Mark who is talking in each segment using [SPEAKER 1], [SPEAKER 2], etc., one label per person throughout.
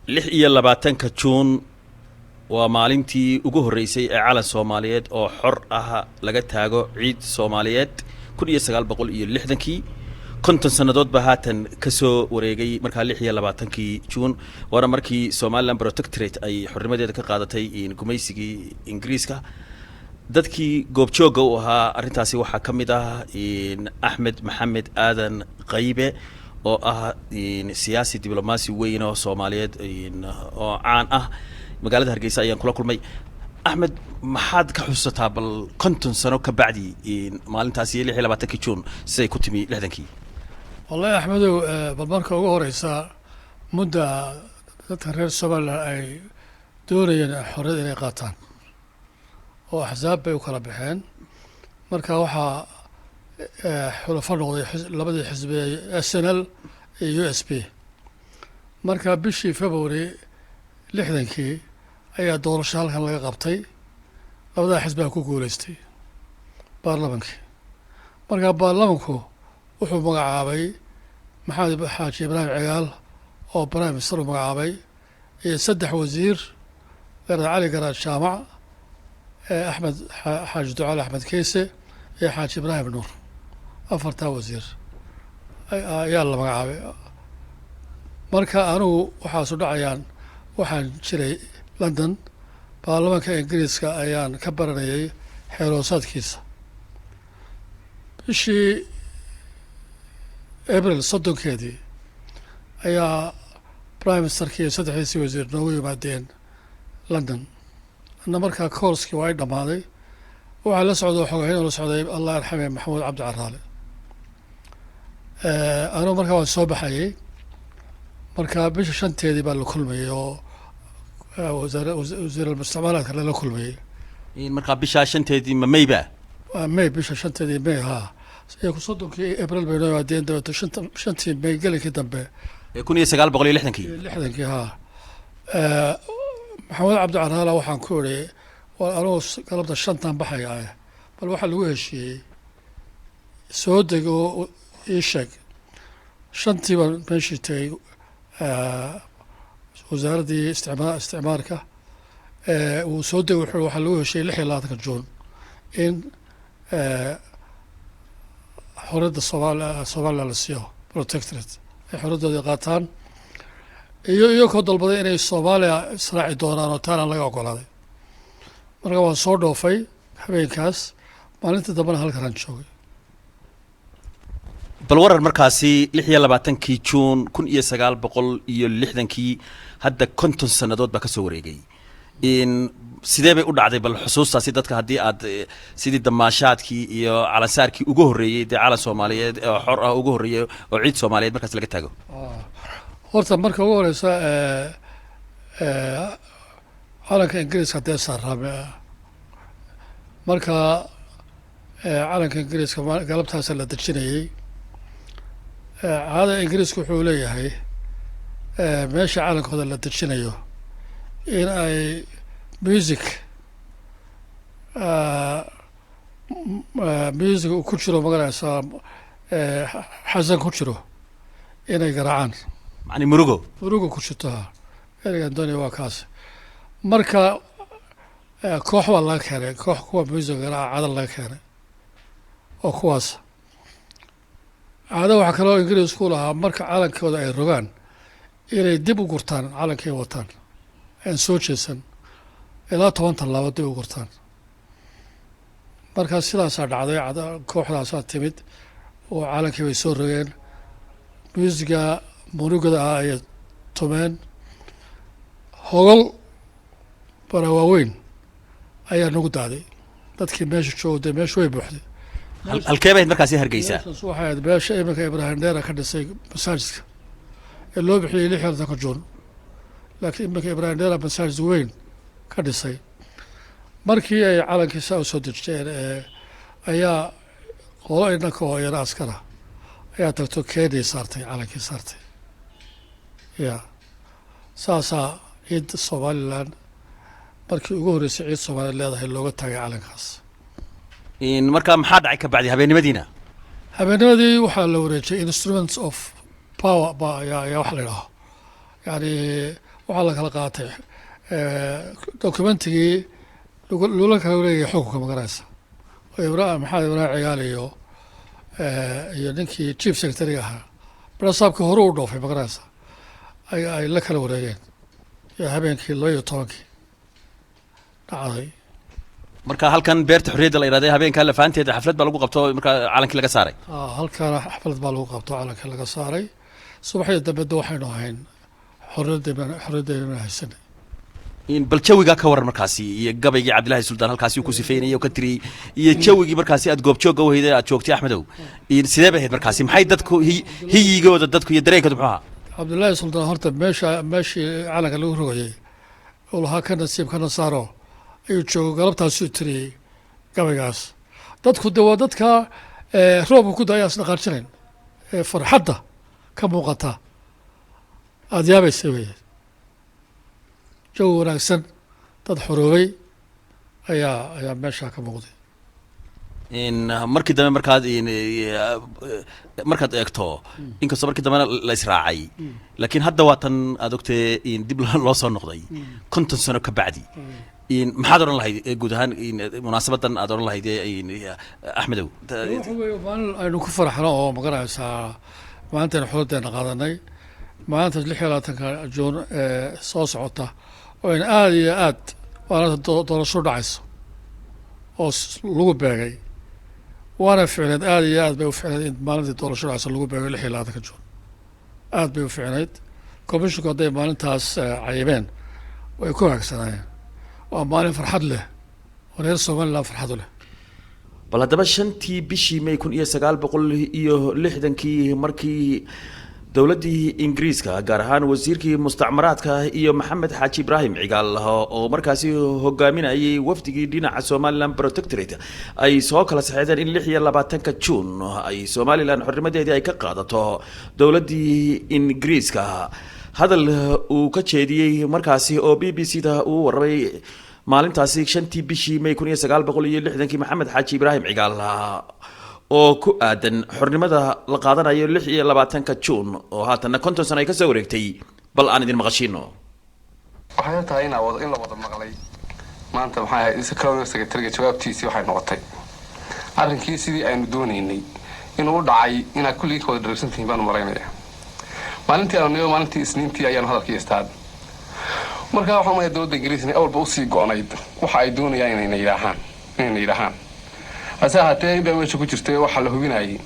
[SPEAKER 1] 26-ka Juun waa maalintii ugu horreysay ee calan Soomaaliyeed oo xor ah laga taago ciid Soomaaliyeed, 1960-kii. 50 sannadood baa haatan ka soo wareegay markaa 26-kii Juun, waana markii Somaliland Protectorate ay xornimadeeda ka qaadatay gumaysigii Ingiriiska. Dadkii goobjoogga u ahaa arrintaasi waxaa ka mid ah Axmed Maxamed Aadan Qaybe, oo ah siyaasi, diblomaasi weyn oo Soomaaliyeed oo caan ah. Magaalada Hargeysa ayaan kula kulmay. Axmed, maxaad ka xusataa bal 50 sano ka bacdi maalintaasi 26-kii Juun siday ku timi 60-kii?
[SPEAKER 2] Wallahi Axmedow, bal marka ugu horeysa, mudda dadka reer Somaliland ay doonayeen xorriyad inay qaataan oo axsaab bay u kala baxeen. Marka waxaa xulafo noqday labadii xisbi, SNL iyo USP. Marka bishii February 60-kii ayaa doorasho halkan laga qabtay. Labadaa xisbi baa ku guuleystay baarlamankii. Marka baarlamanku wuxuu magacaabay Maxamed Xaaji Ibraahim Cigaal oo prime minister u magacaabay, iyo saddex wasiir: Garaad Cali Garaad Jaamac, Axmed Xaaji Ducaale, Axmed Keyse iyo Xaaji Ibraahim Nuur. Afartaa wasiir ayaa la magacaabay. Marka anigu waxaasu dhacayaan waxaan jiray London, baarlamaanka Ingiriiska ayaan ka baranayay xeeroosaadkiisa. Bishii Abril 30-keedii ayaa prime ministerkii iyo saddexdiisii wasiir noogu yimaadeen London. Anna markaa course-kii waa i dhammaaday. Waxaa la socda xogahayn la socday, Allah yarxame, Maxamuud Cabdi Caraale. Anugu markaa waan soo baxayay. Marka bisha 5-teedii baa la kulmayay oo wasiir almustacmalaadka lala kulmayay.
[SPEAKER 1] Markaa bishaa 5-teedii ma Mayba?
[SPEAKER 2] Waa May, bisha 5-teedii May. Haa, iyaku 30-kii Abril bay noo yimaadeen, dabeeto 5-tii May gelinkii dambe.
[SPEAKER 1] 1960-kii.
[SPEAKER 2] 60-kii, haa. Maxamed Cabdi Caraala waxaan ku idhi, war anugu galabta 5-tan baxayaa, bal waxaa lagu heshiiyey soo deg oo ii sheeg. 5-tii baan meeshii tegey, wasaaraddii isticmaarka. Uu soo degay, wuxuu waxaa lagu heshiiyey 26-ka Juun in xorriyadda Soomaaliya la siiyo, protectorate ay xorriyaddoodii qaataan, iyo iyakoo dalbaday inay Soomaaliya israaci doonaan oo taana laga ogolaaday. Marka waan soo dhoofay habeenkaas, maalinta dambena halkanaan joogay.
[SPEAKER 1] Bal warar markaasi 26-kii Juun 1960-kii, hadda 50 sannadood baa ka soo wareegay. Sidee bay u dhacday? Bal xusuustaasi dadka haddii aad sidii damaashaadkii iyo calansaarkii ugu horreeyey, dee calan Soomaaliyeed oo xor ah ugu horreeyey oo ciid Soomaaliyeed markaas laga taago.
[SPEAKER 2] Horta marka ugu horeysa, calanka Ingiriiska dee saaraame. Marka calanka Ingiriiska galabtaasa la dejinayey. Caadada Ingiriiska wuxuu leeyahay meesha calankooda la dejinayo in ay music uu ku jiro, magaraysaa, xasan ku jiro, inay garaacaan.
[SPEAKER 1] Macni murugo.
[SPEAKER 2] Murugo ku jirto, ha. Ereygan doonaya waa kaas. Marka koox baa laga keenay, koox kuwa music garaaca cada laga keenay oo kuwaas caado. Waxaa kaloo Ingiriisku lahaa marka calankooda ay rogaan inay dib u gurtaan calankay wataan, aan soo jeesan, ilaa 10 tallaabo dib u gurtaan. Markaa sidaasaa dhacday. Kooxdaasaa timid oo calankii bay soo rogeen, muusiga murugada ah ayay tumeen, hogol bara waaweyn ayaa nagu daaday. Dadkii meesha joogo dee, meesha way buuxday.
[SPEAKER 1] Halkee bay markaasi Hargeysa?
[SPEAKER 2] Meeshaas waxay ahayd meesha iminka Ibraahim Dheera ka dhisay masaajidka ee loo bixiyey 26-ka Juun, laakiin iminka Ibraahim Dheera masaajid weyn ka dhisay. Markii ay calankii saa u soo dejiyeen ayaa qolo inanka oo iyana askara ayaa tagto, Kenya saartay, calankii saartay. Ya saasaa ciid Somaliland markii ugu horreysay ciid Soomaaliya leedahay looga taagay calankaas.
[SPEAKER 1] Marka maxaa dhacay ka bacdi habeennimadiina?
[SPEAKER 2] Habeennimadii waxaa la wareejiyay instruments of power ba ayaa wax la idhaaho, yani. Waxaa la kala qaatay documentigii loola kala wareegaya xukunka, magaraysa, oo Maxamed Ibraahim Cigaal iyo ninkii chief secretary ahaa, barasaabkii hore u dhoofay, magaraysa, ay la kala wareegeen iyo habeenkii 12-kii dhacday.
[SPEAKER 1] Marka halkan Beerta Xorriyadda la yidhahday habeenkaa lafaanteeda xaflad baa lagu qabto, markaa calankii laga saaray.
[SPEAKER 2] Halkaana xaflad baa lagu qabto, calankii laga saaray. Subaxdii dambe de waxaynu ahayn xorriyaddeena haysanay.
[SPEAKER 1] Bal jawigaa ka waran markaasi, iyo gabaygii Cabdillahi Suldaan halkaasi uu ku sifeynayay oo ka tiriyey, iyo jawigii markaasi aad goobjoogga u hayday, aad joogtay, Axmedow, sidee bay ahayd markaasi? Maxay dadku hiyigooda, dadku iyo dareenkooda muxuu ahaa?
[SPEAKER 2] Cabdullaahi Suldaan horta meeshii calanka lagu rogayay uu lahaa "ka nasiib kana saaro" ayuu joogo. Galabtaasuu tiriyey gabaygaas. Dadku de waa dadka roobka ku da ayaa isdhaqaajinayn ee farxadda ka muuqata aada yaabaysa weeye. Jawi wanaagsan, dad xoroobay ayaa meeshaa ka muuqday.
[SPEAKER 1] Markii dambe markaad eegto, inkastoo markii dambena la israacay, laakiin hadda waa tan aad ogtee dib loo soo noqday 50 sano ka bacdi, maxaad odhan lahayd guud ahaan munaasabadan aad odhan lahayd, Axmedow?
[SPEAKER 2] Waxa weeye maalin aynu ku faraxno oo, magaraysaa, maalintaaynu xorriyadeena qaadanay, maalinta 26-ka Juun ee soo socota, oo ayna aada iyo aad waana doorasho dhacayso oo lagu beegay, waana ficneed, aada iyo aad bay u ficneed in maalintii doorasho dhacayso lagu beego 26-ka Juun. Aad bay u ficneyd. Commissionku hadday maalintaas cayibeen, way ku haagsanaayeen. Waa maalin farxad leh oo reer Somaliland farxad u leh.
[SPEAKER 1] Bal haddaba 5-tii bishii May 1960-kii, markii dowladdii Ingiriiska, gaar ahaan wasiirkii mustacmaraadka iyo Maxamed Xaaji Ibraahim Cigaal oo markaasi hogaaminayay wafdigii dhinaca Somaliland Protectorate, ay soo kala saxeexdeen in 26-ka Juun ay Somaliland xornimadeedii ay ka qaadato dowladdii Ingiriiska, hadal uu ka jeediyey markaasi oo BBC da uu warramay maalintaasi 5-tii bishii May 1960-kii Maxamed Xaaji Ibraahim Cigaal oo ku aadan xornimada la qaadanayo 26-ka Juun, oo haatanna 50 sano ay ka soo wareegtay, bal aan idin maqashiino.
[SPEAKER 3] Waxay tahay in la wada maqlay maanta. Maxay ahayd colonial secretary jawaabtiisii? Waxay noqotay arrinkii sidii aynu doonaynay inuu u dhacay. Inaad kulligii ka wada dharagsantihiin baanu maraynaya. Maalintii aanu niyo, maalintii Isniintii ayaanu hadalkii istaad. Markaa waxaan maya dowladda Ingiriisna awalba usii go'nayd waxa ay doonayaan inayna yidhaahaan. Hase ahaatee inbaa meesha ku jirtay, waxaa la hubinayay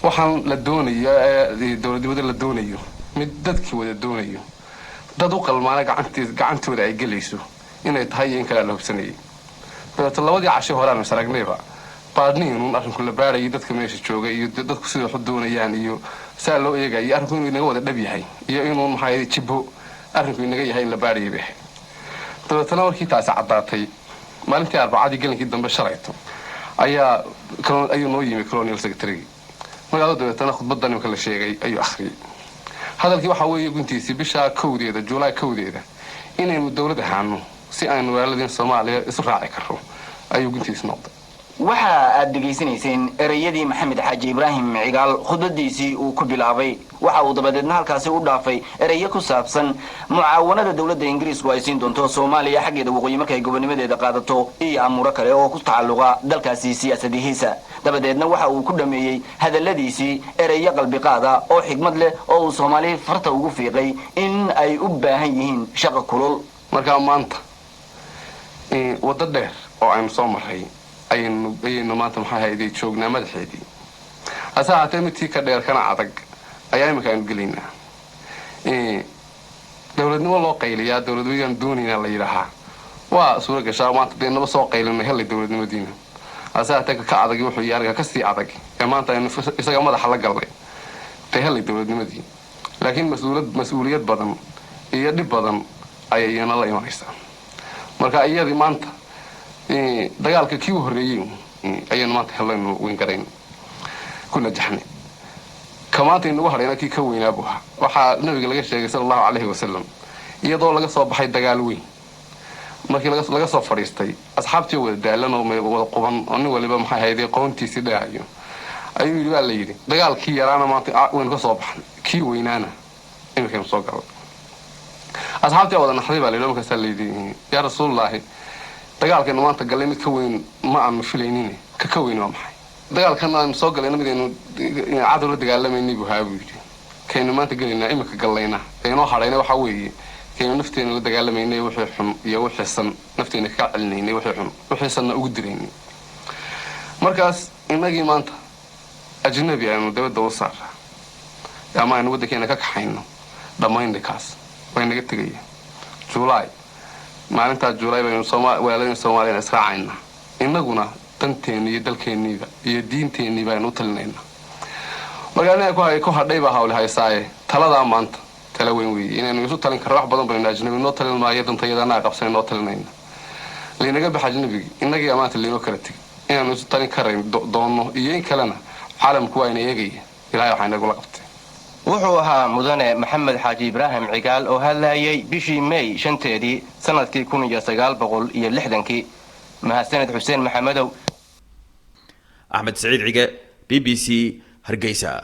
[SPEAKER 3] waxaan la doonayo ee dowladnimada la doonayo mid dadkii wada doonayo, dad u qalmaana gacantooda ay gelayso inay tahay iyo in kalea la hubsanayay. Dabeeto labadii casho hore aanu isaragnayba baadhniinuun arrinku la baadhayay, dadka meesha jooga iyo dadku sida wax u doonayaan iyo saa loo eegayay arrinku inuu inaga wada dhab yahay iyo inuu, maxaa, jibbo arrinku inaga yahay in la baadhayay bay ahayd. Dabeetana markii taasi caddaatay, maalintii Arbacadii gelinkii dambe, shalayto, ayuu noo yimi colonial secretary. Markaasuu dabeetana khudbaddan imika la sheegay ayuu akhriyey. Hadalkii waxaa weeye guntiisii bishaa 1-deeda, Juulaay 1-deeda, inaynu dowlad ahaano si aynu walaaladeen Soomaaliya isu raaci karro ayuu guntiisi noqday.
[SPEAKER 4] Waxa aad dhegaysanayseen ereyadii Maxamed Xaaji Ibraahim Cigaal khudbadiisii uu ku bilaabay. Waxa uu dabadeedna halkaasi u dhaafay ereyo ku saabsan mucaawanada dowladda Ingiriisku ay siin doonto Soomaaliya xaggeeda waqooyi markay gobonimadeeda qaadato, iyo amuuro kale oo ku tacalluqa dalkaasi siyaasadihiisa. Dabadeedna waxa uu ku dhameeyey hadalladiisii ereyo qalbiqaada oo xigmad leh oo uu Soomaali farta ugu fiiqay in ay u baahan yihiin shaqa kulul.
[SPEAKER 3] Markaa maanta waddo dheer oo aynu soo marray ayaynu maanta, maxay hayday, joognaa madaxeedii. Hase ahaatee midtii ka dheer kana adag ayaa iminka aynu gelaynaa. Dowladnimo loo qayliyaa, dowladnimadaan doonaynaa la yidhaahaa, waa suura gashaa. Maanta dee naba soo qaylinay, hellay dowladnimadiina. Hase ahaatee ka adag wuxuu yahay aniga kasii adag ee maanta aynu isaga madaxa la galnay, dee hellay dowladnimadii, laakiin mas-uuliyad badan iyo dhib badan ayay iyana la imanaysaa. Marka iyadii maanta dagaalka kii u horreeyey ayaynu maanta hellaynu weyn ku najaxnay. Ka maanta inagu hadhayna kii ka weynaa buu ahaa. Waxaa nabiga laga sheegay, sala Allahu calayhi wasalam, iyadoo laga soo baxay dagaal weyn, markii laga soo fadhiistay, asxaabtii wada daalan oo wada quban oo nin waliba, maxay hayday, qoontiisii dheehayo, ayuu yidhi, baa la yidhi, dagaalkii yaraana maanta waynu ka soo baxnay, kii weynaana iminkaynu soo galnay. Asxaabtii wada naxday baa layidhi. Markaasaa layidhi, "Yaa Rasuulullaahi, dagaalkaynu maanta gallay mid ka weyn ma aanu filaynin, ka weyn waa maxay? Dagaalkan aanu soo gallayna midaynu cadow la dagaalamaynay buu haa," buu yidhi. "Kaynu maanta gelaynaa, imika gallayna, kaynoo hadhayna waxaa weeye kaynu nafteena la dagaalamaynay, wixii xun iyo wixii san nafteena ka celinaynay, wixii xun wixii sanna ugu diraynay." Markaas innagii maanta ajnabi aynu dabadda u saaraa ama aynu waddankeena ka kaxayno dhammaynay, kaas way naga tegaya. Juulaay, maalintaa Juulaay baynu walaaladeen Soomaaliyana israacaynaa, innaguna danteenni iyo dalkeenniiba iyo diinteenniiba aynu u talinaynaa. Markaa ina ku hadhay baa hawle haysaaye. Taladaa maanta tala weyn weeye inaynu isu talin karno. Wax badan baynu ajnabi noo talin maayo, dantayada annaga qabsanay noo talinayna. Laynaga bax ajnabigii, innagii maanta laynoo kala tegay. Inaanu isu talin karayn doonno iyo in kalena caalamku waa ina eegaya. Ilahay waxaa inagula qabtay.
[SPEAKER 4] Wuxuu ahaa Mudane Maxamed Xaaji Ibraahim Cigaal oo hadlayay bishii Mey 5-teedii sanadkii 1960-kii. Mahadsaned, Xuseen Maxamedow.
[SPEAKER 1] Axmed Saciid Cige, BBC, Hargeysa.